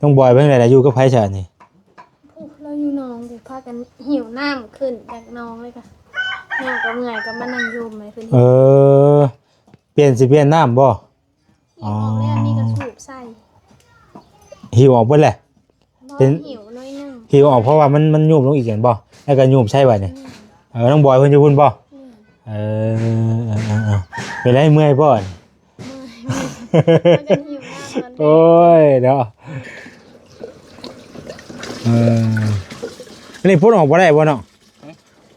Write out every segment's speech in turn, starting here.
ນ້ອງບອຍເປັນຈັ່ງໃດລະ ຢູ່ກັບໃຜຊະນີ້? ຜູ້ລາວຢູ່ໜອງ ພາກັນຫິ້ວນ້ຳຂຶ້ນຈາກໜອງເລີຍກະ ຍ່າງກະເມື່ອຍ ກະມານັ່ງຢູ່ໃຫ້ເພິ່ນ. ເອີ ປ່ຽນ ຊິປ່ຽນນ້ຳບໍ່? ອໍ ຫິ້ວອອກແລ້ວ ມີກະສູບໃສ່ ຫິ້ວອອກເບິດແຫຼະ. ເປັນ ຫິ້ວໜ້ອຍໜຶ່ງ ຫິ້ວອອກ ເພາະວ່າມັນ ມັນຍຸບລົງອີກແມ່ນບໍ່? ແລ້ວກໍຍຸບໃສ່ບາດນີ້. ແມ່ນ ເອີ ນ້ອງບອຍເພິ່ນຢູ່ພຸ້ນບໍ່? ແມ່ນ ເອີ ເອີ ເອີ ເອີ ເປັນໄດ ເມື່ອຍບໍ່? ເມື່ອຍ ເມື່ອຍ ໂອ້ຍເນາະ ເອີ ອັນນີ້ປົດອອກບໍ່ໄດ້ບໍ່ນ້ອງ? ຫຶ?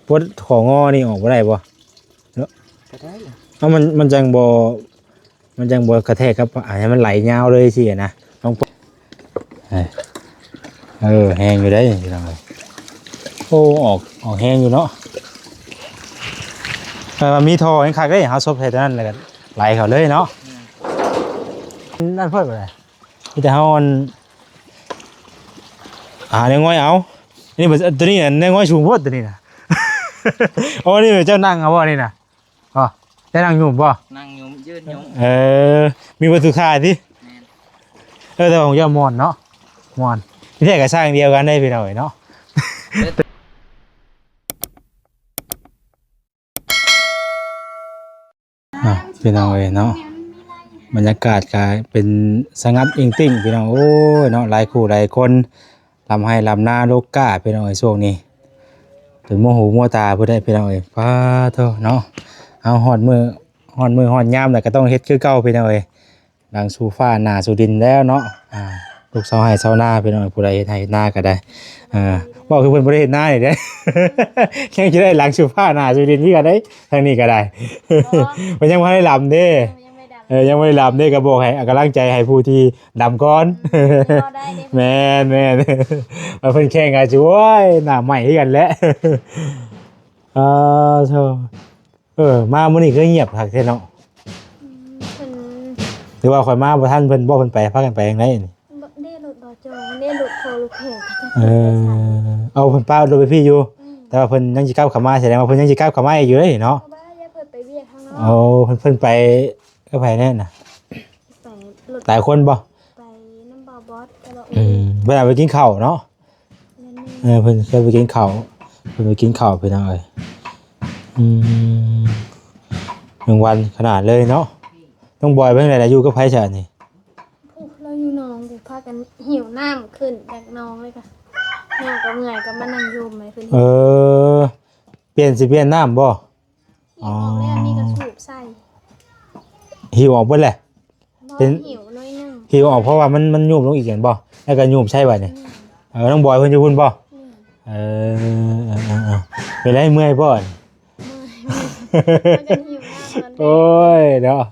ປົດຂອງໍນີ້ອອກບໍ່ໄດ້ບໍ່? ເນາະ ກໍໄດ້ ເອົາ ມັນ ມັນຈັ່ງບໍ່ ມັນຈັ່ງບໍ່ກະແທກກັບ ໃຫ້ມັນໄຫຼຍາວເລີຍຊີ້ນະ ລອງ ເອີ ແຮງຢູ່ເດ້ພີ່ນ້ອງເອີຍ. ໂອ້ ອອກ ອອກແຮງຢູ່ເນາະ. ແຕ່ວ່າມີທໍ່ແຮງຄັກເດ້ ເຮົາສົບໃສ່ຕົວນັ້ນ ແລ້ວກໍໄຫຼເຂົ້າເລີຍເນາະ. ອືມ ນັ້ນເພິ່ນບໍ່ໄດ້ ມີແຕ່ເຮົາອັນ ຫາແນວງ່ອຍເອົາ. ນີ້ ຕົວນີ້ແນວງ່ອຍສູງໂພດ ຕົວນີ້ນະ. ໂອ້ ນີ້ເຈົ້ານັ່ງເອົາບໍ່ນີ້ນະ? ອໍ ໄດ້ນັ່ງຫຍຸມບໍ່? ນັ່ງຫຍຸມ ຢືນຫຍຸມ. ເອີ ມີເບິດທຸກທ່າຕິ? ແມ່ນ ເອີ ແຕ່ວ່າຂອງເຈົ້າມ່ວນເນາະ ມ່ວນ. ທີ່ແທ້ກໍຊ່າງດຽວກັນເດ້ພີ່ນ້ອງເອີຍເນາະ. ອ່ະ ພີ່ນ້ອງເອີຍເນາະ ບັນຍາກາດກໍເປັນສະຫງັດອິງຕິ່ງ ພີ່ນ້ອງເອີຍເນາະ. ຫຼາຍຄູ່ຫຼາຍຄົນ ລຳໄຮ່ລຳນາ ລົກກ້າ ພີ່ນ້ອງເອີຍ ຊ່ວງນີ້ ຈົນມົວຫູມົວຕາພຸ້ນເດ້ ພີ່ນ້ອງເອີຍ. ປາໂທ້ເນາະ ເຮົາຮອດມື້ ຮອດມື້ຮອດຍາມແລ້ວກໍຕ້ອງເຮັດຄືເກົ່າ ພີ່ນ້ອງເອີຍ. ຫຼັງສູ່ຟ້າໜ້າສູ່ດິນແລ້ວເນາະ. ອ່າ ລູກຊາວໄຮ່ຊາວນາ ພີ່ນ້ອງ ຜູ້ໃດເຮັດໄຮ່ເຮັດນາກໍໄດ້. ອ່າ ເວົ້າຄືເພິ່ນບໍ່ໄດ້ເຮັດນານີ້ເດ້ ຍັງຊິໄດ້ຫຼັງສູ່ຟ້າໜ້າສູ່ດິນຄືກັນເດ້ ທາງນີ້ກໍໄດ້. ເພິ່ນຍັງບໍ່ໄດ້ລຳເດ້ ຍັງບໍ່ໄດ້ລຳ ເອີ ຍັງບໍ່ໄດ້ລຳເດ້ ກໍບອກໃຫ້ ໃຫ້ກຳລັງໃຈໃຫ້ຜູ້ທີ່ລຳກ່ອນ. ອືມ ກໍໄດ້ເດ້ ແມ່ນໆ ວ່າເພິ່ນແຂ່ງກໍຊິ ໂອ້ຍ ໜ້າໄໝ້ຄືກັນແຫຼະ. ອ່າ ໂທ້ ເອີ ມາມື້ນີ້ຄືງຽບຄັກແທ້ເນາະ. ອືມ ເພິ່ນ ຫຼືວ່າຂ້ອຍມາບໍ່ທັນເພິ່ນບໍ່ ເພິ່ນໄປ ພາກັນໄປທາງໃດນີ້? ບໍ່ ເດ້ລົດບໍ່ຈອຍ ເດ້ລົດພໍ່ລົດແຂກ ເອີ ເອົາ ເພິ່ນປາລົດໄປພີ້ຢູ່. ອືມ ແຕ່ວ່າເພິ່ນຍັງຊິກັບເຂົ້າມາ ສະແດງວ່າເພິ່ນຍັງຊິກັບເຂົ້າມາອີກຢູ່ເດ້ເນາະ. ເພາະວ່າເພິ່ນໄປວຽກທາງນອກ. ໂອ້ ເພິ່ນ ເພິ່ນໄປກັບໃຜແນ່ນະ? ໄປລົດ ຫຼາຍຄົນບໍ່? ໄປນຳບ່າວບອດກັບບ່າວ ອືມ ເພິ່ນເອົາໄປກິນເຂົ້າເນາະ. ແມ່ນໆ ເອີ ເພິ່ນເຄີຍໄປກິນເຂົ້າ ເພິ່ນໄປກິນເຂົ້າ ພີ່ນ້ອງເອີຍ. ອືມ ແມງວັນຂະໜາດເລີຍເນາະ. ນ້ອງບອຍເປັນຈັ່ງໃດລະ ຢູ່ກັບໃຜຊະນີ້? ຜູ້ລາວຢູ່ໜອງ ພາກັນຫິ້ວນ້ຳຂຶ້ນຈາກໜອງເລີຍກະ ຍ່າງກະເມື່ອຍ ກະມານັ່ງຢູ່ໃຫ້ເພິ່ນ. ເອີ ປ່ຽນ ຊິປ່ຽນນ້ຳບໍ່? ຫິ້ວອອກແລ້ວ ອໍ ມີກະສູບໃສ່ ຫິ້ວອອກເບິດແຫຼະ. ເປັນ ຫິ້ວໜ້ອຍໜຶ່ງ ຫິ້ວອອກ ເພາະວ່າມັນ ມັນຍຸບລົງອີກແມ່ນບໍ່? ແລ້ວກໍຍຸບໃສ່ບາດນີ້. ແມ່ນ ເອີ ນ້ອງບອຍເພິ່ນຢູ່ພຸ້ນບໍ່? ແມ່ນ ເອີ ເອີ ເອີ ເອີ ເປັນໄດ ເມື່ອຍບໍ່? ເມື່ອຍ ເມື່ອຍ ໂອ້ຍເນາະ.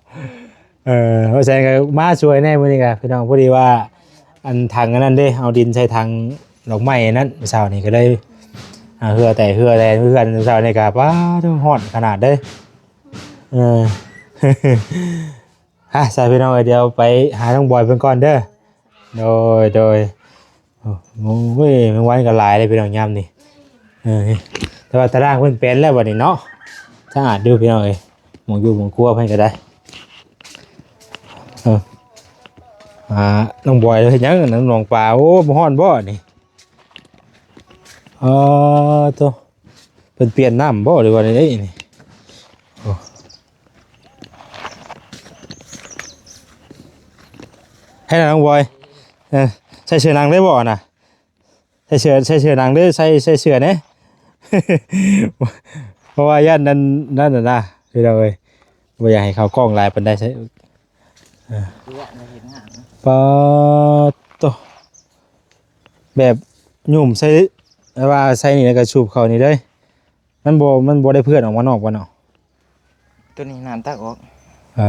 ເອີ ວ່າຊັ້ນກໍມາຊ່ວຍແດ່ມື້ນີ້ກໍ ພີ່ນ້ອງ ພໍດີວ່າ ອັນຖັງອັນນັ້ນເດ້ ເອົາດິນໃສ່ຖັງດອກໄມ້ອັນນັ້ນ ເຊົ້ານີ້ກໍເລີຍ ອ່າ ເຫື່ອແຕກເຫື່ອແຕກເຮືອນ ເຊົ້ານີ້ກໍ ປາໂທ້ ຮ້ອນຂະໜາດເດ້. ເອີ ອ່ະ ຊະ ພີ່ນ້ອງເອີຍ ດຽວໄປຫານ້ອງບອຍເພິ່ນກ່ອນເດີ. ໂດຍ ໂດຍ. ໂອ້ຍ ແມງວັນກໍຫຼາຍເດ້ພີ່ນ້ອງຍາມນີ້. ເອີ ແຕ່ວ່າຕາລ່າງເພິ່ນແປນແລ້ວບັດນີ້ເນາະ ສະອາດຢູ່ພີ່ນ້ອງເອີຍ ໝ່ອງຢູ່ໝ່ອງຄົວເພິ່ນກໍໄດ້. ເອີ ອ່າ ນ້ອງບອຍເຮັດຫຍັງນັ້ນ ນ້ອງປາ? ໂອ້ ບໍ່ຮ້ອນບໍ່ນີ້? ອໍ ໂທ້ ເພິ່ນປ່ຽນນ້ຳບໍ່ ຫຼືວ່າໃດນີ້? ໂອ້ ໃຫ້ນະນ້ອງບອຍ ເອີ ໃສ່ເສື້ອໜັງໄດ້ບໍ່ນະ? ໃສ່ເສື້ອ ໃສ່ເສື້ອໜັງເດີ ໃສ່ ໃສ່ເສື້ອແດ່ ເພາະວ່າຢ້ານນັ້ນ ນັ້ນນະ ພີ່ນ້ອງເອີຍ ບໍ່ຢາກໃຫ້ເຂົ້າກ້ອງຫຼາຍປານໃດ. ເອີ ປາດໂທ້ ແບບຫຍຸ້ມໃສ່ ແບບວ່າໃສ່ນີ້ແລ້ວກໍສູບເຂົ້ານີ້ເລີຍ. ມັນບໍ່ ມັນບໍ່ໄດ້ເພື່ອນອອກມານອກບໍ່ເນາະ? ຕົວນີ້ນ້ຳຕັກອອກ. ເອີ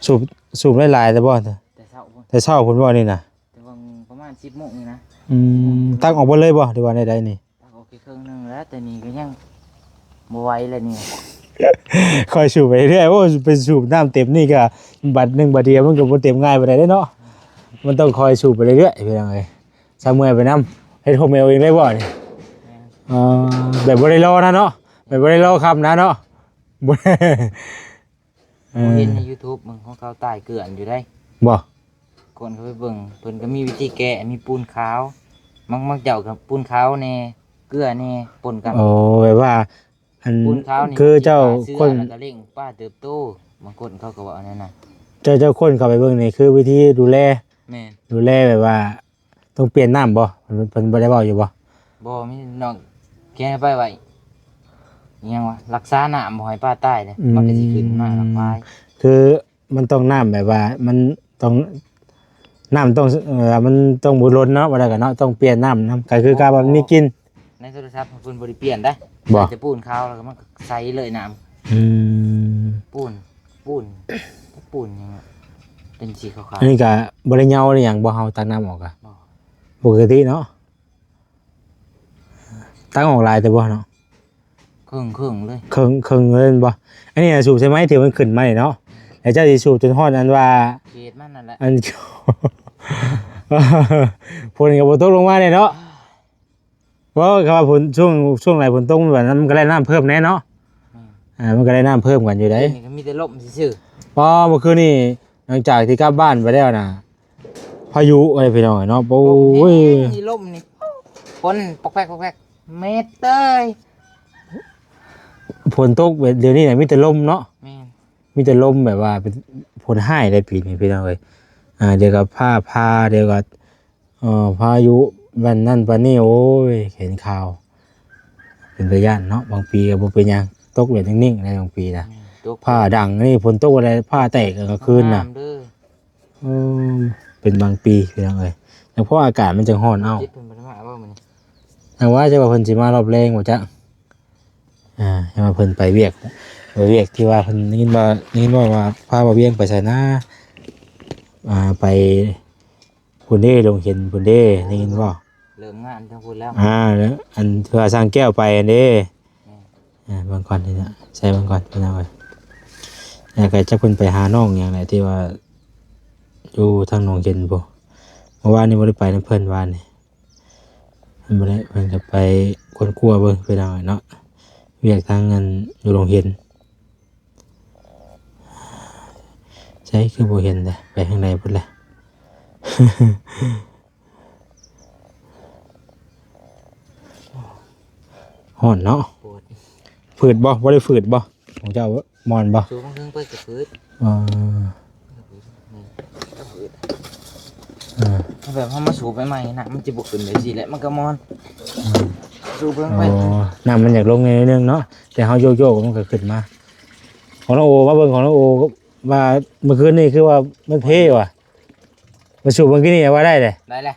ສູບ ສູບຫຼາຍໆແຕ່ບໍ່? ແຕ່ເຊົ້າພຸ້ນ ແຕ່ເຊົ້າພຸ້ນບໍ່ນີ້ນະ? ແຕ່ວ່າປະມານສິບໂມງນີ້ນະ. ອືມ ຕັກອອກເບິດເລີຍບໍ່ ຫຼືວ່າແນວໃດນີ້? ຕັກອອກແຄ່ເຄິ່ງໜຶ່ງແລ້ວ ແຕ່ນີ້ກໍຍັງບໍ່ໄຫວແລ້ວນີ້. ຄ່ອຍສູບໄປເລື້ອຍ. ໂອ້ ໄປສູບນ້ຳເຕັມນີ້ກໍບັດໜຶ່ງບັດດຽວມັນກໍບໍ່ເຕັມງ່າຍປານໃດເດ້ເນາະ. ມັນຕ້ອງຄ່ອຍສູບໄປເລື້ອຍໆ ພີ່ນ້ອງເອີຍ. ຊາເມື່ອຍໄປນຳ. ເຮັດໂຮມເມລເອງໄດ້ບໍ່ນີ້? ແມ່ນ. ອໍ ແບບບໍ່ໄດ້ລໍນະເນາະ ແບບບໍ່ໄດ້ລໍຄຳນະເນາະ. ບໍ່ ເອີ ເຫັນໃນຢູທູບ ເບິ່ງຂອງເຂົາຕ່າຍເກືອນຢູ່ໄດ໋. ບໍ່? ຄົນເຂົາໄປເບິ່ງ ເພິ່ນກໍມີວິທີແກ້ ມີປູນຂາວ ບາງ ບາງເຈົ້າກໍປູນຂາວແດ່ ເກືອແດ່ ປົນກັນ. ໂອ້ ແບບວ່າ ອັນ ປູນຂາວນີ້ ຄືເຈົ້າ ມັນຊິຂ້າເຊື້ອ ຄົນ ແລ້ວກໍເລັ່ງປາເຕີບໂຕ ບາງຄົນເຂົາກໍເວົ້າແນວນັ້ນ. ເຈົ້າ ເຈົ້າຄົນເຂົ້າໄປເບິ່ງນີ້ ຄືວິທີດູແລ ແມ່ນ ດູແລແບບວ່າ ຕ້ອງປ່ຽນນ້ຳບໍ່? ເພິ່ນ ເພິ່ນບໍ່ໄດ້ເວົ້າຢູ່ບໍ່? ບໍ່ ມີນ້ອງຂຽນໄປວ່າ ອີຫຍັງວະ ຮັກສານ້ຳບໍ່ໃຫ້ປາຕາຍເດ້ ອືມ ມັນກໍຊິຂຶ້ນມາລະບາຍ ຄື ມັນຕ້ອງນ້ຳແບບວ່າ ມັນຕ້ອງ ນ້ຳຕ້ອງ ເອີ ມັນຕ້ອງບໍ່ລົ້ນເນາະ ວ່າໄດ້ກໍເນາະ ຕ້ອງປ່ຽນນ້ຳນຳ ກໍຄືກັບວ່າມີກິ່ນ. ໃນໂທລະສັບເພິ່ນບໍ່ໄດ້ປ່ຽນໄດ໋ ບໍ່ ແຕ່ປູນຂາວ ແລ້ວກໍມັນກໍໃສເລີຍນ້ຳ. ອືມ ປູນ ປູນ ປູນຫຍັງ ເປັນສີຂາວໆ ອັນນີ້ກໍບໍ່ໄດ້ເຫຍົາຫຼືຫຍັງບໍ່? ເຮົາຕັກນ້ຳອອກກໍ ບໍ່ ປົກກະຕິເນາະ. ຕັກອອກຫຼາຍແຕ່ບໍ່ເນາະ? ເຄິ່ງໆເລີຍ ເຄິ່ງ ເຄິ່ງເລີຍແມ່ນບໍ່? ອັນນີ້ນະ ສູບໃສ່ໄມ້ທີ່ມັນຂຶ້ນມານີ້ເນາະ ແລ້ວເຈົ້າຊິສູບຈົນຮອດອັນວ່າ ເຂດມັນນັ້ນແຫຼະ ອັນ ຝົນກໍບໍ່ຕົກລົງມາແດ່ເນາະ. ເວົ້າ ຄຳວ່າຝົນ ຊ່ວງ ຊ່ວງໃດຝົນຕົກ ມັນແບບນັ້ນ ມັນກໍໄດ້ນ້ຳເພີ່ມແດ່ເນາະ. ແມ່ນ ອ່າ ມັນກໍໄດ້ນ້ຳເພີ່ມກັນຢູ່ໃດ໋ ນີ້ກໍມີແຕ່ລົມຊື່ໆ. ອໍ ເມື່ອຄືນນີ້ ຫຼັງຈາກທີ່ກັບບ້ານໄປແລ້ວນະ ພາຍຸເອີຍ ພີ່ນ້ອງເອີຍເນາະ ໂອ້ຍ ລົມແຮງນີ້ ລົມນີ້ ຝົນປອກແປກ ປອກແປກ ແມ່ເອີຍ ຝົນຕົກແບບດຽວນີ້ນະ ມີແຕ່ລົມເນາະ. ແມ່ນ ມີແຕ່ລົມ ແບບວ່າເປັນຝົນຮ້າຍໄດ໋ປີນີ້ ພີ່ນ້ອງເອີຍ. ອ່າ ດຽວກໍຟ້າຜ່າ ດຽວກໍ ເອີ ພາຍຸ ແບບນັ້ນແບບນີ້ ໂອ້ຍ ເຫັນຂ່າວ ເປັນຕາຢ້ານເນາະ. ບາງປີກໍບໍ່ເປັນຫຍັງ ຕົກແບບນິ່ງໆໄດ໋ ບາງປີນະ. ແມ່ນ ຕົກ ຟ້າດັງນີ້ ຝົນຕົກໄດ້ ຟ້າແຕກກາງຄືນນະ. ເອີ ເປັນບາງປີ ພີ່ນ້ອງເອີຍ ຈັ່ງພໍອາກາດມັນຈັ່ງຮ້ອນເອົາ. ເຈັບເພິ່ນບໍ່ໄດ້ມາບໍ່ມື້ນີ້? ຈັ່ງວ່າ ຈັກວ່າເພິ່ນຊິມາຮອບແລງບໍ່ຈັກ. ອ່າ ຈັ່ງວ່າເພິ່ນໄປວຽກ ໄປວຽກທີ່ວ່າເພິ່ນ ໄດ້ຍິນວ່າ ໄດ້ຍິນວ່າ ວ່າພາບ່າວວຽງໄປໃສນະ? ອ່າ ໄປ ພຸ້ນເດ້ ດົງເຫັນພຸ້ນເດ້ ໄດ້ຍິນບໍ່? ເລີ່ມງານທາງພຸ້ນແລ້ວ. ອ່າ ແລ້ວອັນທີ່ວ່າຊ່າງແກ້ວໄປຫັ້ນເດ້. ແມ່ນ ອ່າ ເບິ່ງກ່ອນນີ້ນະ ໃສ່ເບິ່ງກ່ອນພີ່ນ້ອງເອີຍ. ແລ້ວກໍຈັກເພິ່ນໄປຫານ້ອງຫຍັງແຫຼະ ທີ່ວ່າຢູ່ທາງໜອງເຫັນພຸ້ນ. ເມື່ອວານນີ້ບໍ່ໄດ້ໄປນຳເພິ່ນ ວານນີ້ ເພິ່ນບໍ່ໄດ້ ເພິ່ນກໍໄປຄົ້ນຄວ້າເບິ່ງພີ່ນ້ອງເນາະ ວຽກທາງອັນຢູ່ໂຮງຮຽນ. ໃສຄືບໍ່ເຫັນແຫຼະ ໄປທາງໃດພຸ້ນແຫຼະ. ຮ້ອນເນາະ. ຝືດບໍ່? ບໍ່ໄດ້ຝືດບໍ່? ຂອງເຈົ້າມ່ອນບໍ່? ສູບເທິງໄປກໍຝືດ. ເອີ ເອີ ແບບເຮົາມາສູບໃໝ່ໆນະ ມັນຈະບໍ່ຂຶ້ນແບບຊີ້ແຫຼະ ມັນກໍມ່ອນ. ສູບເທິງໄປ ອໍ ນ້ຳມັນຢາກລົງໜ້ອຍໜຶ່ງເນາະ ແຕ່ເຮົາໂຍກໆ ມັນກໍຂຶ້ນມາ. ຂອງນ້ອງໂອ ມາເບິ່ງຂອງນ້ອງໂອ ວ່າເມື່ອຄືນນີ້ຄືວ່າມັນເພວ່ະ ມາສູບເບິ່ງກີ້ນີ້ວ່າໄດ້ເດ້. ໄດ້ແຫຼະ.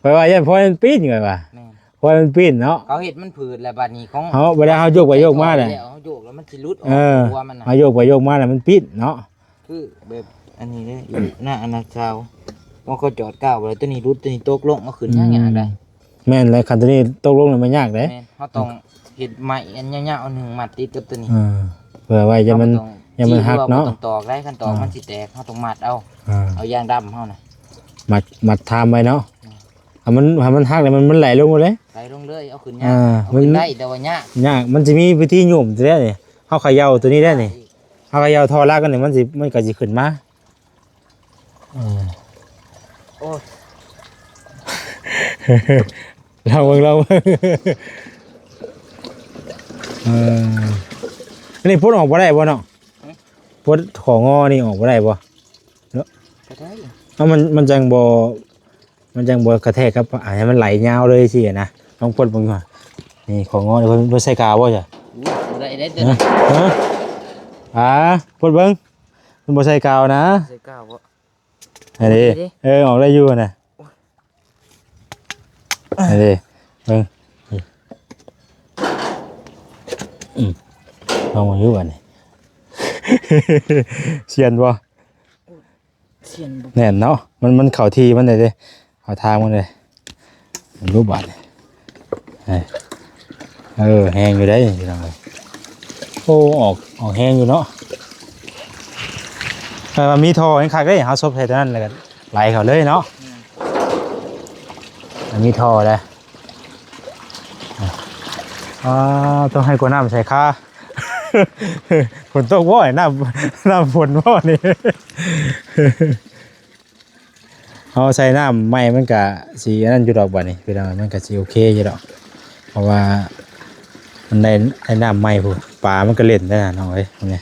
ຂ້ອຍວ່າຢ້ານພອຍມັນປີ້ນ ຂ້ອຍວ່າ. ແມ່ນ ພອຍມັນປີ້ນເນາະ. ເຂົາເຮັດມັນຜືດແລ້ວ ບາດນີ້ຂອງເຮົາ ເວລາເຮົາໂຍກໄປໂຍກມາແຫຼະ ເຮົາໂຍກແລ້ວມັນຊິຫຼຸດອອກ. ເອີ ຫົວມັນນະ ເຮົາໂຍກໄປໂຍກມາແລ້ວມັນປີ້ນເນາະ. ຄືແບບອັນນີ້ເດ້ ຢູ່ໜ້າອັນນະຊາວ ວ່າເຂົາຈອດກ້າວໄວ້ ຕົວນີ້ຫຼຸດ ຕົວນີ້ຕົກລົງ ເອົາຂຶ້ນຍາກໆໄດ໋. ແມ່ນແຫຼະ ຄັນຕົວນີ້ຕົກລົງແລ້ວມັນຍາກເດ້. ແມ່ນ ເຮົາຕ້ອງເຮັດໄມ້ອັນຍາວໆອັນໜຶ່ງ ມັດຕິດກັບຕົວນີ້. ເອີ ເພື່ອໄວ້ຢ່າມັນ ເຮົາບໍ່ຕ້ອງ ຢ່າມັນຫັກເນາະ. ມັນຕ້ອງຕອກໄດ້ ຄັນຕອກ ອ່າ ມັນຊິແຕກ ເຮົາຕ້ອງມັດເອົາ. ອ່າ ເອົາຢາງດຳເຮົານະ ມັດ ມັດທາມໄວ້ເນາະ. ອ່າ ໃຫ້ມັນ ໃຫ້ມັນຫັກແລ້ວ ມັນ ມັນໄຫຼລົງເລີຍ ໄຫຼລົງເລີຍ. ເອົາຂຶ້ນຍາກ ອ່າ ເອົາຂຶ້ນໄດ້ ແຕ່ວ່າຍາກ. ຍາກ ມັນຈະມີວິທີຫຍຸ້ມແທ້ນີ້ ເຮົາເຂົາເຍົາຕົວນີ້ໄດ້ນີ້ ເຮົາເຂົາເຍົາທໍ່ລາກອັນນີ້ ມັນຊິ ມັນກໍຊິຂຶ້ນມາ. ເອີ ໂອ້ຍ ລອງເບິ່ງ ລອງເບິ່ງ. ເອີ ອັນນີ້ປົດອອກບໍ່ໄດ້ບໍ່ເນາະ? ຫຶ? ປົດຂອງງໍນີ້ອອກບໍ່ໄດ້ບໍ່? ເນາະ ກໍໄດ້. ເອົາ ມັນ ມັນຈັ່ງບໍ່ ມັນຈັ່ງບໍ່ກະແທກກັບ ອາ ໃຫ້ມັນໄຫຼຍາວເລີຍຊີ້ນະ. ລອງປົດເບິ່ງດູ. ນີ້ຂອງງໍນີ້ເພິ່ນ ເພິ່ນໃສ່ກາວບໍ່ຈ້ະ? ໂອ້ຍ ບໍ່ໄດ້ເດ້ຕົວນີ້. ຮະ? ອາ ປົດເບິ່ງ. ມັນບໍ່ໃສ່ກາວນະ. ໃສ່ກາວບໍ່? ອັນນີ້ ອັນນີ້ເດ້ ເອີ ອອກໄດ້ຢູ່ນະ. ໂອ້ຍ ອັນນີ້ເບິ່ງ. ອືມ ລອງເບິ່ງຢູ່ອັນນີ້. ຊຽນບໍ່? ຊຽນບໍ່? ແໜ້ນເນາະ ມັນ ມັນເຂົ້າທີ່ມັນເດ້ ເຂົ້າທາງມັນເດ້. ເບິ່ງດູບາດນີ້ ເອີ ແຮງຢູ່ເດ້ພີ່ນ້ອງເອີຍ. ໂອ້ ອອກ ອອກແຮງຢູ່ເນາະ. ແຕ່ວ່າມີທໍ່ແຮງຄັກເດ້ ເຮົາສົບໃສ່ຕົວນັ້ນ ແລ້ວກໍໄຫຼເຂົ້າເລີຍເນາະ. ອືມ ມັນມີທໍ່ເດ້. ອ່າ ຕ້ອງໃຫ້ກວດນ້ຳໃສ່ຄາ. ຝົນຕົກບໍ່? ນ້ຳ ນ້ຳຝົນບໍ່ນີ້? ເຮົາໃສ່ນ້ຳໃໝ່ມັນກະຊິອັນນັ້ນຢູ່ດອກ ບາດນີ້ພີ່ນ້ອງ ມັນກະຊິໂອເຄຢູ່ດອກ ເພາະວ່າມັນໄດ້ ໄດ້ນ້ຳໃໝ່ພຸ້ນ ປາມັນກະເຫຼັ້ນໄດ້ນະນ້ອງເອີຍ. ນີ້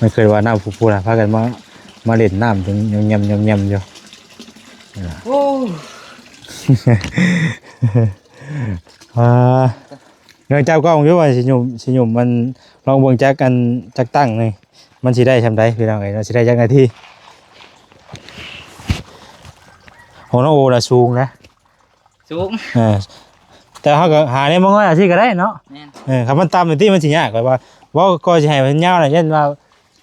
ມັນຄືວ່ານ້ຳພຸ້ນໆນະ ພາກັນມາ ມາເຫຼັ້ນນ້ຳຈົນຍຳໆໆຢູ່. ໂອ້ ອ່າ ເລື່ອງຈັບກ້ອງຢູ່ວ່າຊິຫຍຸ່ມ ຊິຫຍຸ່ມມັນ ລອງເບິ່ງຈັກອັນ ຈັກຕັ້ງນີ້ ມັນຊິໄດ້ຊ່ຳໃດພີ່ນ້ອງເອີຍເນາະ ຊິໄດ້ຈັກນາທີ. ຂອງນ້ອງໂອລະສູງນະ ສູງ ເອີ ແຕ່ເຮົາກໍຫາແນວມາງ່ອຍເອົາຊິກໍໄດ້ເນາະ. ແມ່ນ ເອີ ຄັນມັນຕ່ຳນີ້ຕິມັນຊິຍາກ ຂ້ອຍວ່າ ເວົ້າກໍຊິໃຫ້ມັນຍາວນະ ຢ້ານວ່າ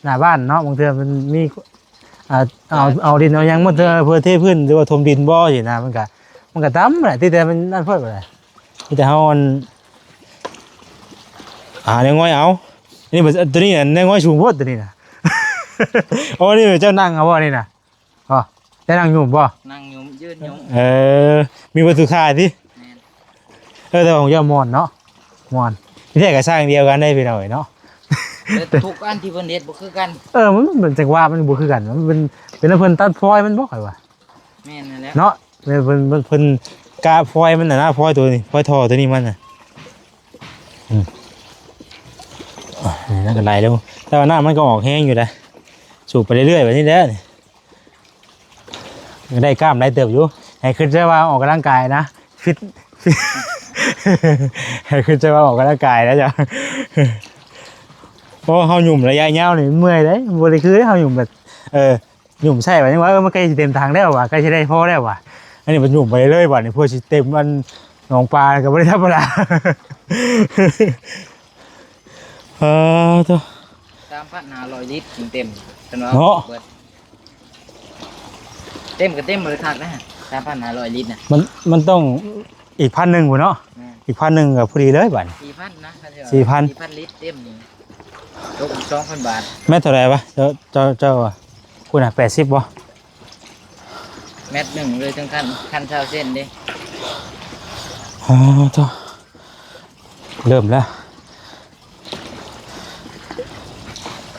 ໜ້າບ້ານເນາະ ບາງເທື່ອມັນມີ ອ່າ ເອົາ ເອົາດິນເອົາຫຍັງມາເພື່ອ ເພື່ອເທພື້ນ ຫຼືວ່າຖົມດິນບໍ່ຊີ້ນະ ມັນກະ ມັນກະຕ່ຳແຫຼະ ທີ່ແຕ່ມັນນັ້ນໂພດບໍ່ໄດ້ ມີແຕ່ເຮົາອັນ ຫາແນວງ່ອຍເອົາ. ນີ້ ຕົວນີ້ນະ ແນວງ່ອຍສູງໂພດຕົວນີ້ນະ. ໂອ້ ນີ້ເຈົ້ານັ່ງເອົາບໍ່ນີ້ນະ? ອໍ ເຈົ້ານັ່ງຫຍຸ່ມບໍ່? ນັ່ງຫຍຸ່ມ ຢືນຫຍຸ່ມ ເອີ ມີວັດຖຸທ່າຕິ? ແມ່ນ ເອີ ແຕ່ວ່າຂອງເຈົ້າມ່ອນເນາະ ມ່ອນ. ທີ່ແທ້ກໍຊ່າງດຽວກັນໄດ໋ພີ່ນ້ອງເອີຍເນາະ ແຕ່ທຸກອັນທີ່ເພິ່ນເຮັດບໍ່ຄືກັນ. ເອີ ມັນ ມັນຈັງຫວະມັນບໍ່ຄືກັນ ມັນເປັນ ເປັນເພິ່ນຕັດຟອຍມັນບໍ່ ຂ້ອຍວ່າ. ແມ່ນນັ້ນແຫຼະເນາະ ເພິ່ນ ເພິ່ນ ເພິ່ນກະຟອຍມັນນະນະ ຟອຍໂຕນີ້ ຟອຍທໍ່ໂຕນີ້ມັນນະ. ອືມ ນີ້ນະກໍໄຫຼແລ້ວ ແຕ່ວ່ານ້ຳມັນກໍອອກແຮງຢູ່ເດ້ ສູບໄປເລື້ອຍໆແບບນີ້ແຫຼະ. ໄດ້ກ້າມໄດ້ເຕີບຢູ່ ໃຫ້ຄິດໃສ່ວ່າອອກກຳລັງກາຍນະ ຟິດ ຟິດ ໃຫ້ຄິດໃສ່ວ່າອອກກຳລັງກາຍນະເຈົ້າ. ເພາະເຮົາຫຍຸ່ມໄລຍະຍາວນີ້ເມື່ອຍເດ້ ບໍ່ໄດ້ຄືເຮົາຫຍຸ່ມແບບ ເອີ ຫຍຸ່ມໃສ່ບາດນີ້ວ່າ ເອີ ມັນໃກ້ຊິເຕັມຖັງແລ້ວວ່າ ໃກ້ຊິໄດ້ພໍແລ້ວວ່າ. ອັນນີ້ມັນຫຍຸ່ມໄປເລື້ອຍບາດນີ້ ເພື່ອຊິເຕັມອັນໜອງປາກໍບໍ່ໄດ້ທຳມະດາ. ເອີ ໂທ້ ສາມພັນຫ້າຮ້ອຍລິດຈຶ່ງເຕັມ ເນາະ ເຕັມກໍເຕັມບໍ່ໄດ້ຄັກນະ ສາມພັນຫ້າຮ້ອຍລິດນະ. ມັນ ມັນຕ້ອງອີກພັນໜຶ່ງພຸ້ນເນາະ. ແມ່ນ ອີກພັນໜຶ່ງກໍພໍດີເລີຍບາດນີ້ ສີ່ພັນນະ ສີ່ພັນ ສີ່ພັນລິດເຕັມນີ້ ຕົກສອງພັນບາດ. ແມັດເທົ່າໃດວະ ເຈົ້າ ເຈົ້າ ເຈົ້າ ພຸ້ນນະ ແປດສິບບໍ່? ແມັດໜຶ່ງເລີຍ ເຖິງຂັ້ນ ຂັ້ນຊາວເຊັນເດ້. ອໍ ໂທ້ ເລີ່ມແລ້ວ.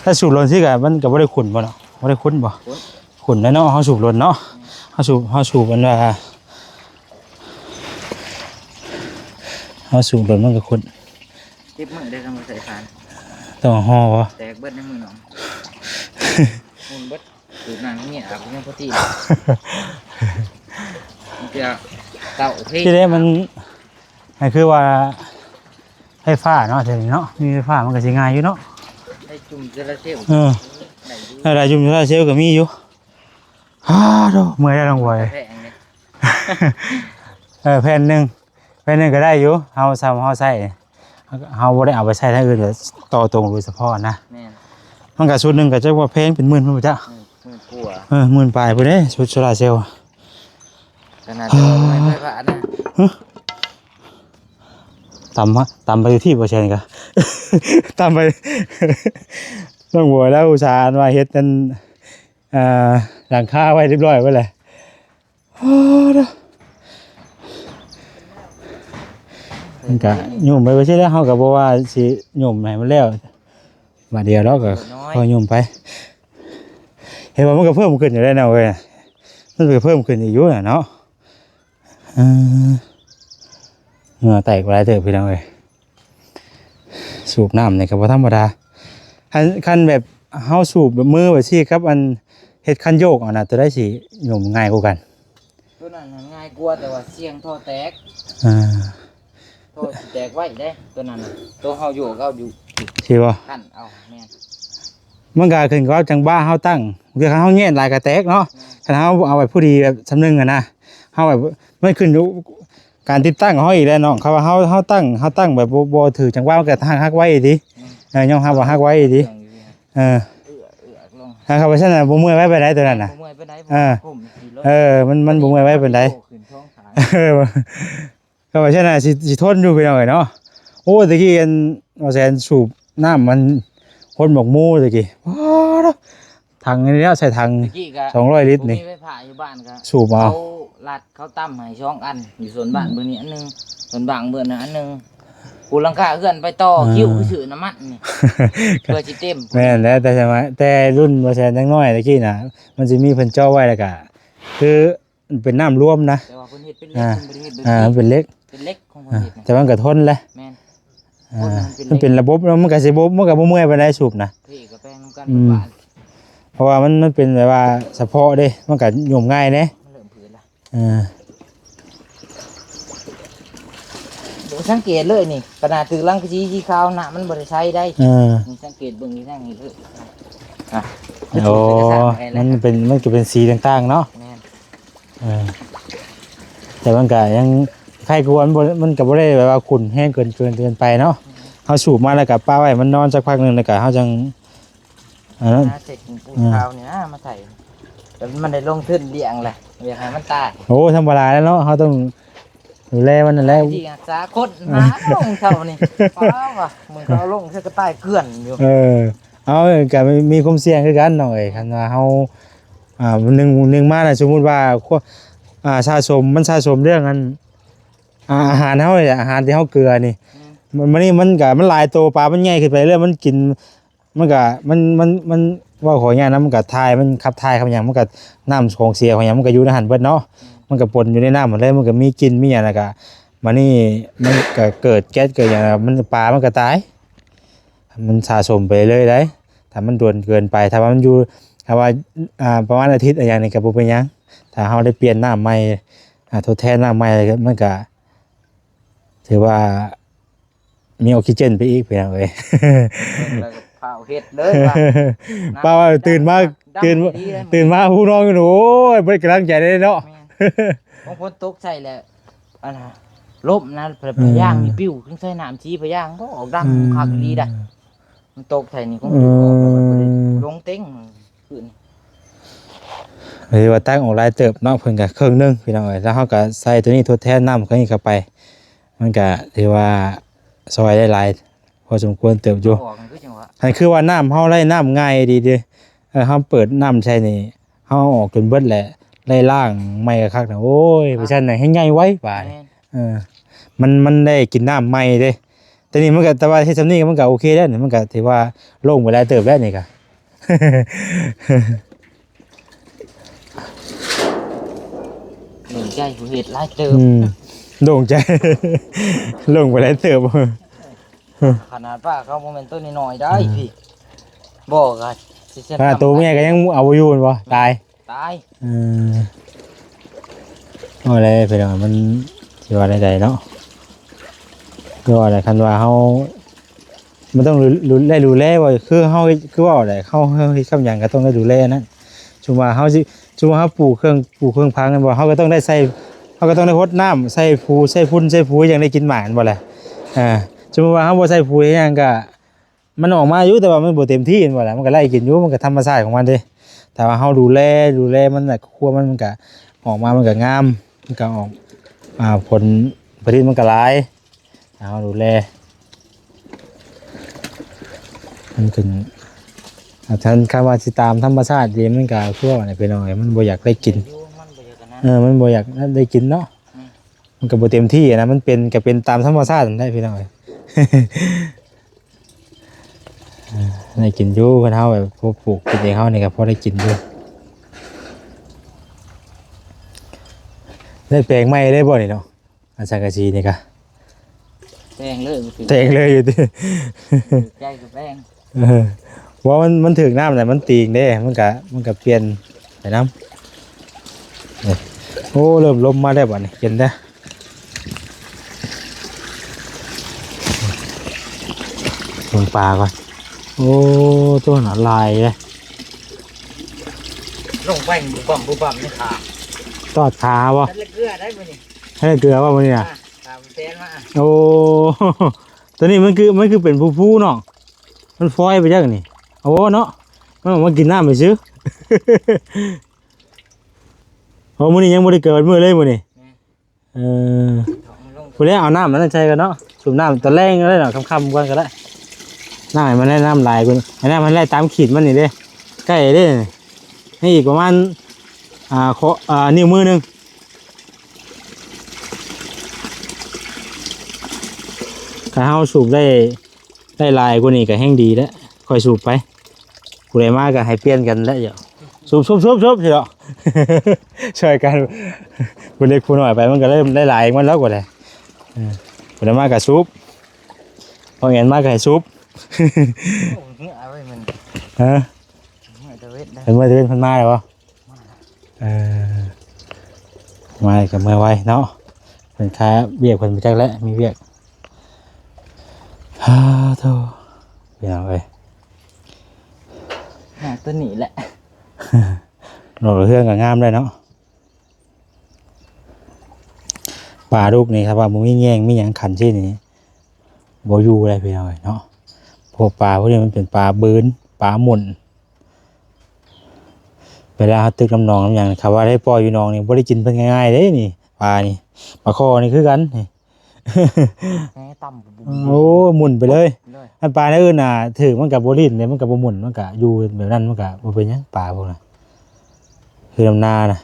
ຖ້າສູບລົງຊີ້ກໍ ມັນກໍບໍ່ໄດ້ຂຸ່ນບໍ່ເນາະ? ບໍ່ໄດ້ຂຸ່ນບໍ່? ຂຸ່ນ ຂຸ່ນແລ້ວເນາະ ເຮົາສູບລົງເນາະ. ອືມ ເຮົາສູບ ເຮົາສູບ ອັນວ່າ ເຮົາສູບລົງມັນກໍຂຸ່ນ. ເຈັບມືເດ້ ຄັນບໍ່ໃສ່ຟານ ຕ້ອງຫໍ່ບໍ່? ແຕກເບິດໃນມືນ້ອງ ໝຸ່ນເບິດ. ສູບນ້ຳໃຫ້ເມຍອາບຍັງພໍດີ ເພື່ອເຕົ້າເພ ທີ່ແລກມັນ ໃຫ້ຄືວ່າໄຟຟ້າເນາະ ແຖວນີ້ເນາະ ມີໄຟຟ້າມັນກໍຊິງ່າຍຢູ່ເນາະ. ໄດ້ຈຸ່ມໂຊລາເຊວ ເອີ ໄດ້ຢູ່ ໄດ້ຈຸ່ມໂຊລາເຊວກໍມີຢູ່. ຮາໂທ້ ເມື່ອຍແລ້ວນ້ອງບອຍ. ແຜງເດ້ ເອີ ແຜ່ນໜຶ່ງ ແຜ່ນໜຶ່ງກໍໄດ້ຢູ່ ເຮົາ ສ່ຳເຮົາໃຊ້ ເຮົາບໍ່ໄດ້ເອົາໄປໃຊ້ທາງອື່ນ ຕໍ່ຕົງໂດຍສະເພາະນະ. ແມ່ນ ມັນກໍຊຸດໜຶ່ງກໍຈັກວ່າແພງເປັນໝື່ນພຸ້ນບໍ່ຈັກ. ໝື່ນ ໝື່ນກວ່າ ເອີ ໝື່ນປາຍພຸ້ນເດ້ ຊຸດໂຊລາເຊວ. ຂະໜາດເຈົ້າໄມ້ໄຟຟ້ານະ ຮະ ຕຳ ຕຳໄປຢູ່ທີ່ບໍ່ແຊນກໍ ຕຳໄປ ນ້ອງບວຍລາວອຸດສາຫວັງວ່າເຮັດອັນ ອ່າ ຫຼັງຄາໄວ້ຮຽບຮ້ອຍເບິດແລ້ວ. ໂອ້ ມັນກະຫຍຸ່ມໄປ ບໍ່ໃຊ່ແລ້ວ ເຮົາກໍບໍ່ວ່າຊິຫຍຸ່ມໃຫ້ມັນແລ້ວບາດດຽວດອກ ກໍຄ່ອຍຫຍຸ່ມໄປ. ເຫັນວ່າມັນກໍເພີ່ມຂຶ້ນຢູ່ແລ້ວເນາະເວີຍ ມັນກໍເພີ່ມຂຶ້ນອີກຢູ່ນະເນາະ. ເອີ ເຫື່ອແຕກຫຼາຍເຕີບພີ່ນ້ອງເອີຍ. ສູບນ້ຳນີ້ກໍບໍ່ທຳມະດາ. ຄັນ ຄັນແບບເຮົາສູບແບບມືແບບຊີ້ກັບອັນເຮັດຄັນໂຍກເອົານະ ຕົວໃດຊິຫຍຸ່ມງ່າຍກວ່າກັນ? ຕົວນັ້ນນະງ່າຍກວ່າ ແຕ່ວ່າສ່ຽງທໍ່ແຕກ. ອ່າ ທໍ່ຊິແຕກໄວເດ້ຕົວນັ້ນນະ. ຕົວເຮົາໂຍກເອົາຢູ່ ຊິບໍ່? ຄັນເອົາ ແມ່ນ. ມັນກໍຂຶ້ນກັບຈັງຫວະເຮົາຕັ້ງ. ບາງເທື່ອຄັນເຮົາແຍດຫຼາຍກໍແຕກເນາະ. ແມ່ນ. ຄັນເຮົາເອົາໄວ້ພໍດີແບບສ່ຳໜຶ່ງຫັ້ນນະ ເຮົາແບບ ມັນຂຶ້ນຢູ່ ການຕິດຕັ້ງຂອງເຮົາອີກແລ້ວນ້ອງ ເຂົາວ່າເຮົາ ເຮົາຕັ້ງ ເຮົາຕັ້ງແບບບໍ່ ບໍ່ຖືກຈັງຫວະ ມັນກໍຫັກ ຫັກໄວອີ່ຫຼີ. ອືມ ເອີ ຍອມຮັບວ່າຫັກໄວອີ່ຫຼີ. ເອີ ເອື້ອ ເອື້ອລົງ ຖ້າເຂົາໄປຊັ້ນນະ ບໍ່ເມື່ອຍໄວປານໃດຕົວນັ້ນນະ. ບໍ່ເມື່ອຍປານໃດ ເອີ ຜົມຊິລົງ ເອີ ມັນ ມັນບໍ່ເມື່ອຍໄວປານໃດ. ໂອ້ ຂຶ້ນທ້ອງຂາ ເອີ ເຂົາໄປຊັ້ນນະ ຊິ ຊິທົນຢູ່ພີ່ນ້ອງເອີຍເນາະ. ໂອ້ ຕະກີ້ອັນ ບໍ່ແຊນສູບນ້ຳມັນ ຄົນໝົກໝູຕະກີ້ ປາດ ຖັງນີ້ແລ້ວ ໃສ່ຖັງ ຕະກີ້ກະ ສອງຮ້ອຍລິດນີ້ ບໍ່ມີໄຟຟ້າຢູ່ບ້ານກະ ສູບເອົາ ເຂົາລັດເຂົາຕຳໃຫ້ສອງອັນ ຢູ່ສວນບ້ານເບິ່ງນີ້ອັນໜຶ່ງ ສວນບ້ານເບິ່ງນັ້ນອັນໜຶ່ງ ປູຫຼັງຄາເຮືອນໄປຕໍ່ ອ່າ ຄິວໄປຊື້ນ້ຳມັນນີ້ ເພື່ອຊິເຕັມ. ແມ່ນແລ້ວ ແຕ່ສະໄໝ ແຕ່ລຸ້ນບໍ່ແຊນຍັງນ້ອຍຕະກີ້ນະ ມັນຊິມີເພິ່ນເຈາະໄວ້ ແລ້ວກະ ຄື ເປັນນ້ຳລວມນະ ແຕ່ວ່າເພິ່ນເຮັດເປັນເຫຼັກ ອ່າ ເພິ່ນບໍ່ໄດ້ເຮັດແບບ ອ່າ ເປັນເຫຼັກ ເປັນເຫຼັກຂອງເພິ່ນ ອ່າ ເຮັດ ແຕ່ມັນກໍທົນແຫຼະ ແມ່ນ ອ່າ ຄົນມັນເປັນ ມັນເປັນລະບົບ ແລ້ວມັນກໍຊິບໍ່ ມັນກໍບໍ່ເມື່ອຍປານໃດສູບນະ ເພກໍແປງນຳກັນ ອືມ ເພາະວ່າມັນ ມັນເປັນແບບວ່າສະເພາະເດ້ ມັນກໍຫຍຸ່ມງ່າຍເດ້ ມັນເລີ່ມຜືນລະ ອ່າ ສັງເກດເລີຍນີ້ ຂະໜາດຖືຫຼັງກະສີສີຂາວ ນ້ຳມັນບໍ່ໄດ້ໃສໄດ໋ ເອີ ນີ້ສັງເກດເບິ່ງຢູ່ທາງນີ້ເລີຍ ອ່ະ ໂອ້ ມັນເປັນ ມັນກໍເປັນສີຕ່າງໆເນາະ ແມ່ນ ເອີ ແຕ່ມັນກໍຍັງ ໃຄກວ່າມັນບໍ່ ມັນກໍບໍ່ໄດ້ແບບວ່າຂຸ້ນແຮງເກີນ ເກີນ ເກີນໄປເນາະ ອືມ ເຮົາສູບມາແລ້ວກໍປະໄວ້ມັນນອນສັກພັກໜຶ່ງ ແລ້ວກໍເຮົາຈັ່ງ ອັນນັ້ນ ຫາເສັດປູນຂາວນີ້ນະມາໃສ່ ແຕ່ມັນໄດ້ລົງທຶນລ້ຽງແຫຼະ ຢາກໃຫ້ມັນຕາຍ ໂອ້ ທຳມະດາແລ້ວເນາະ ເຮົາຕ້ອງດູແລມັນນັ້ນແຫຼະ ທີ່ຮັກສາຄົນ ຫາເອົາເທົ່ານີ້ ປ້າວ່າ ມຶງເຂົາເອົາລົງ ເຂົາກໍຕາຍເກືອນຢູ່ ເອີ ເອົາ ກໍມີ ມີຄວາມສ່ຽງຄືກັນນ້ອງເອີຍ ຄັນວ່າເຮົາ ອ່າ ໜຶ່ງ ໜຶ່ງມານະ ສົມມຸດວ່າ ຄວ- ອ່າ ສະສົມ ມັນສະສົມເລື່ອງອັນ ອ່າ ອາຫານເຮົານີ້ແຫຼະ ອາຫານທີ່ເຮົາເກືອນີ້ ອືມ ມັນ ມັນນີ້ມັນກໍ ມັນຫຼາຍໂຕ ປາມັນໃຫຍ່ຂຶ້ນໄປເລື້ອຍ ມັນກິນ ມັນກະ ມັນ ມັນ ມັນ ເວົ້າຂໍອະນຸຍາດນະ ມັນກະຖ່າຍ ມັນຂັບຖ່າຍຂັບຫຍັງ ມັນກະ ນ້ຳຂອງເສຍຂອງຫຍັງ ມັນກະຢູ່ໃນຫັ້ນເບິດເນາະ ອືມ ມັນກະປົນຢູ່ໃນນ້ຳຫັ້ນເລີຍ ມັນກະມີກິ່ນມີຫຍັງ ແລ້ວກະ ບາດນີ້ມັນກະເກີດແກັສເກີດຫຍັງ ມັນ ປາມັນກະຕາຍ ມັນສະສົມໄປເລື້ອຍໄດ໋ ຖ້າມັນດົນເກີນໄປ ຖ້າວ່າມັນຢູ່ ຖ້າວ່າ ອ່າ ປະມານອາທິດອີຫຍັງນີ້ກະບໍ່ເປັນຫຍັງ ຖ້າເຮົາໄດ້ປ່ຽນນ້ຳໃໝ່ ອ່າ ທົດແທນນ້ຳໃໝ່ ມັນກະ ຖືວ່າ ມີອອກຊີເຈນໄປອີກ ພີ່ນ້ອງເອີຍ ເບິ່ງແລ້ວກໍຟ້າວເຮັດເລີຍວ່າ ປ້າວ່າຕື່ນມາ ຕື່ນ ຕື່ນມາຜູ້ນ້ອງ ໂອ້ຍ ບໍ່ໄດ້ກຳລັງໃຈເດ້ເນາະ ແມ່ນ ບາງຄົນຕົກໃສ່ແລ້ວ ອັນນ່າ ລົ້ມນະ ພະ ອືມ ພະຍາງນີ້ປິວ ຈັ່ງໃສ່ນ້ຳສີພະຍາງບໍ່ອອກ ດັງ ອືມ ຄັກອີ່ຫຼີໄດ໋ ມັນຕົກໃສ່ນີ້ ອືມ ລົງເຕັງ ຄືນ ເລີຍວ່າຕັ້ງອອກຫຼາຍເຕີບເນາະ ເພິ່ນກະເຄິ່ງໜຶ່ງ ພີ່ນ້ອງເອີຍ ແລ້ວເຮົາກະໃສ່ໂຕນີ້ທົດແທນນ້ຳເຂົ້ານີ້ເຂົ້າໄປ ມັນກະຖືວ່າຊ່ອຍໄດ້ຫຼາຍພໍສົມຄວນເຕີບຢູ່ ອອກ ຄືຈັ່ງວ່າ ຄັນຄືວ່ານ້ຳເຮົາໄລ່ນ້ຳງ່າຍດີເດ້ ເອີ ເຮົາເປີດນ້ຳໃສ່ນີ້ ເຮົາເອົາອອກຈົນເບິດແຫຼະ ໄລ່ລ້າງໃໝ່ຄັກໆນະ ໂອ້ຍ ປະ ປະຊັ້ນນະ ແຮ່ງໃຫຍ່ໄວປານີ້ ແມ່ນ ເອີ ມັນ ມັນໄດ້ກິນນ້ຳໃໝ່ເດ້ ແຕ່ນີ້ມັນກະ ແຕ່ວ່າເຮັດຊ່ຳນີ້ມັນກະໂອເຄແລ້ວນີ້ ມັນກະຖືວ່າໂລ່ງໄປຫຼາຍເຕີບແລ້ວນີ້ກະ ໂລ່ງໃຈ ຜູ້ເຮັດຫຼາຍເຕີບ ອືມ ໂລ່ງໃຈ ໂລ່ງໄປຫຼາຍເຕີບ ຂະໜາດປາເຂົາບໍ່ແມ່ນໂຕນ້ອຍໆໄດ໋ ອືມ ພີ່ ບໍ່ກະຊິເຊັນ ຂະໜາດໂຕແມ່ກະຍັງເອົາບໍ່ຢູ່ແມ່ນບໍ່? ຕາຍ ຕາຍ ເອີ ເອົາແລ້ວພີ່ນ້ອງ ມັນຊິວ່າແນວໃດເນາະ ຄືວ່າແຫຼະ ຄັນວ່າເຮົາ ມັນຕ້ອງດູ ດູ ໄດ້ດູແລວ່າ ຄືເຮົາເຮັດ ຄືເວົ້າແຫຼະ ເຮົາ ເຮົາເຮັດກັບຫຍັງກໍຕ້ອງໄດ້ດູແລນັ້ນ ສົມມຸດວ່າເຮົາຊິ ສົມມຸດວ່າເຮົາປູກເຄື່ອງ ປູກເຄື່ອງຜັງແມ່ນບໍ່ ເຮົາກໍຕ້ອງໄດ້ໃສ່ ເຮົາກໍຕ້ອງໄດ້ຫົດນ້ຳ ໃສ່ຝຸ່ນ ໃສ່ຝຸ່ນ ໃສ່ຝຸ່ນ ຈັ່ງໄດ້ກິນໝາກແມ່ນບໍ່ລະ ອ່າ ສົມມຸດວ່າເຮົາບໍ່ໃສ່ຝຸ່ນຫຍັງກໍ ມັນອອກມາຢູ່ ແຕ່ວ່າມັນບໍ່ເຕັມທີ່ແມ່ນບໍ່ລະ ມັນກໍໄລ່ກິນຢູ່ ມັນກໍທຳມະຊາດຂອງມັນເດ້ ຖ້າວ່າເຮົາດູແລ ດູແລມັນ ແລ້ວຄວບມັນ ມັນກໍອອກມາ ມັນກໍງາມ ມັນກໍອອກ ອ່າ ຜົນຜະລິດມັນກໍຫຼາຍ ເຮົາດູແລ ມັນຂຶ້ນ ອ່າ ຄັນ ຄັນວ່າຊິຕາມທຳມະຊາດເດ ມັນກໍຄືວ່າແຫຼະ ພີ່ນ້ອງເອີຍ ມັນບໍ່ຢາກໄດ້ກິນ ມັນບໍ່ຢາກອັນນັ້ນ ເອີ ມັນບໍ່ຢາກໄດ້ກິນເນາະ ອືມ ມັນກໍບໍ່ເຕັມທີ່ນະ ມັນເປັນ ກໍເປັນຕາມທຳມະຊາດນັ້ນແຫຼະ ພີ່ນ້ອງເອີຍ ອ່າ ໄດ້ກິນຢູ່ ຄັນເຮົາແບບ ປູກກິນເອງເຮົານີ້ກໍພໍໄດ້ກິນຢູ່ ໄດ້ແປງໃໝ່ເລີຍບໍ່ນີ້ເນາະ? ອັນສັງກະສີນີ້ກະ ແປງເລີຍ ແປງເລີຍຢູ່ຕິ ໃຈກໍແປງ ເອີ ເພາະວ່າມັນ ມັນຖືກນ້ຳແຫຼະ ມັນຕີງເດ້ ມັນກະ ມັນກະປ່ຽນໄປນຳ ໂອ້ ເລີ່ມລົມມາແລ້ວບັດນີ້ ເຢັນເດີ້ ເບິ່ງປາກ່ອນ ໂອ້ ໂຕນັ້ນຫຼາຍເດ້ ລົງໄປບຸບບັ້ມບຸບບັ້ມໃນຂາ ຕອດຂາບໍ່? ເກືອໄດ້ມື້ນີ້ ໃຫ້ເກືອວ່າມື້ນີ້ນະ ອ່າ ຕາມແຊນມາ ໂອ້ ຕົວນີ້ມັນຄື ມັນຄືເປັນພູໆເນາະ ມັນຟອຍໄປຈັກນີ້ ໂອ້ເນາະ ມັນອອກມາກິນນ້ຳຊື່ໆ ໂອ້ ມື້ນີ້ຍັງບໍ່ໄດ້ເກືອມື້ເລີຍມື້ນີ້ ແມ່ນ ເອີ ຜູ້ໃດເອົານ້ຳອັນນັ້ນໃສ່ກ່ອນເນາະ ສູບນ້ຳຕອນແລງກໍໄດ້ເນາະ ຄ່ຳໆກ່ອນກໍໄດ້ ນ້ຳໃຫ້ມັນໄດ້ ນ້ຳຫຼາຍກ່ອນ ໃຫ້ນ້ຳມັນໄດ້ຕາມຂີດມັນນີ້ເດ້ ໃກ້ເດ້ ໃຫ້ອີກປະມານ ອ່າ ຂໍ້ ອ່າ ນິ້ວມືໜຶ່ງ ຖ້າເຮົາສູບໄດ້ ໄດ້ຫຼາຍກວ່ານີ້ກໍແຮ່ງດີແຫຼະ ຄ່ອຍສູບໄປ ຜູ້ໃດມາກໍໃຫ້ປ່ຽນກັນແຫຼະ ສູບໆໆ ຊິເນາະ ຊ່ອຍກັນ ຜູ້ເລັກຜູ້ນ້ອຍໄປ ມັນກໍເລີ່ມຫຼາຍໆ ມັນແລ້ວ ບໍ່ໄດ້ ເອີ ຜູ້ໃດມາກໍສູບ ພວກແອນມາກໍໃຫ້ສູບ ໂອ້ ເມື່ອຍເວີ້ຍມັນ ຮະ ເມື່ອຍຕະເວັນໄດ້ ເພິ່ນເມື່ອຍຕະເວັນ ເພິ່ນມາແລ້ວບໍ່? ເອີ ມາກໍເມື່ອໄວເນາະ ເພິ່ນຄາວຽກເພິ່ນໄປຈັກແຫຼະ ມີວຽກ ຮາໂທ ພີ່ນ້ອງເອີຍ ຫາຕົວນີ້ແຫຼະ ດອກເຮືອງກໍງາມໄດ້ເນາະ ປາລູກນີ້ ຖ້າວ່າບໍ່ມີແຍງມີຫຍັງຂັນຊີ້ນີ້ ບໍ່ຢູ່ເລີຍພີ່ນ້ອງເອີຍເນາະ ເພາະປາພວກນີ້ມັນເປັນປາບືນ ປາໝຸ່ນ ເວລາເຮົາຕຶກນ້ຳໜອງນ້ຳຫຍັງ ຄັນວ່າໄດ້ປ່ອຍຢູ່ໜອງນີ້ ບໍ່ໄດ້ກິນເພິ່ນງ່າຍໆເດ້ນີ້ ປານີ້ ປາຄໍ່ນີ້ຄືກັນນີ້ ແມ່ຕ່ຳ ໂອ້ ໝຸ່ນໄປເລີຍ ເລີຍ ອັນປາແນວອື່ນນະ ຖືກມັນກໍບໍ່ຫຼິ້ນເດ້ ມັນກໍບໍ່ໝຸ່ນ ມັນກໍຢູ່ແບບນັ້ນ ມັນກໍບໍ່ເປັນຫຍັງ ປາພວກນັ້ນ ຄືນຳນານະ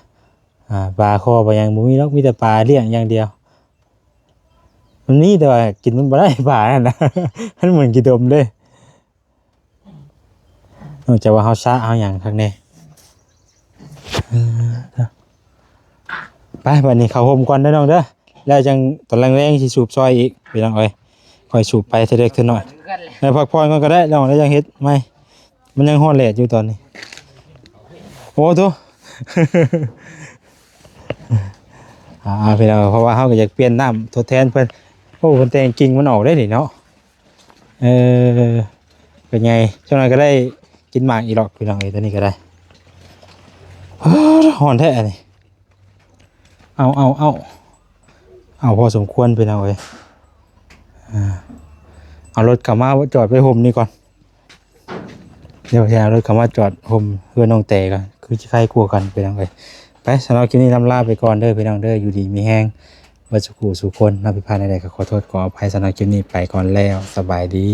ອ່າ ປາຄໍ່ປາຫຍັງບໍ່ມີດອກ ມີແຕ່ປາລ້ຽງຢ່າງດຽວ ມັນມີແຕ່ວ່າກິນມັນບໍ່ໄດ້ ປານັ້ນນະ ມັນໝືອນຂີ້ຕົມເດ້ ນອກຈາກວ່າເຮົາສະເຮົາຫຍັງຄັກແນ່ ເອີ ໄປ ບັດນີ້ເຂົ້າຮົ່ມກ່ອນເດີນ້ອງເດີ ແລ້ວຈັ່ງຕອນແລງໆຊິສູບຊ່ອຍອີກ ພີ່ນ້ອງເອີຍ ຄ່ອຍສູບໄປເທື່ອເລັກເທື່ອນ້ອຍ ໃຫ້ພັກຜ່ອນກ່ອນກໍໄດ້ນ້ອງ ແລ້ວຈັ່ງເຮັດໃໝ່ ມັນຍັງຮ້ອນແດດຢູ່ຕອນນີ້ ໂອ້ໂທ້ ອ່າ ພີ່ນ້ອງ ເພາະວ່າເຮົາກໍຢາກປ່ຽນນ້ຳທົດແທນເພິ່ນ ໂອ້ ເພິ່ນແຕ່ງກິ່ງມັນອອກເດ້ນີ້ເນາະ ເອີ ເປັນໄງ ຈັກໜ່ອຍກໍໄດ້ກິນໝາກອີ່ຫຼອກ ພີ່ນ້ອງເອີຍ ຕົວນີ້ກໍໄດ້ ເອີ ຮ້ອນແທ້ອັນນີ້ ເອົາ ເອົາ ເອົາ ເອົາພໍສົມຄວນ ພີ່ນ້ອງເອີຍ ອ່າ ເອົາລົດເຂົ້າມາຈອດໄວ້ຮົ່ມນີ້ກ່ອນ ດຽວຊິເອົາລົດເຂົ້າມາຈອດຮົ່ມເຮືອນນ້ອງແຕກ່ອນ ຄືຊິໄຄກວ່າກັນ ພີ່ນ້ອງເອີຍ ໄປ ສຳລັບຄລິບນີ້ລ່ຳລາໄປກ່ອນເດີ ພີ່ນ້ອງເດີ ຢູ່ດີມີແຮງເບິດສູ່ຜູ້ສູ່ຄົນເນາະ ຜິດພາດໃດໆກໍຂໍໂທດຂໍອະໄພ ສຳລັບຄລິບນີ້ໄປກ່ອນແລ້ວ ສະບາຍດີ.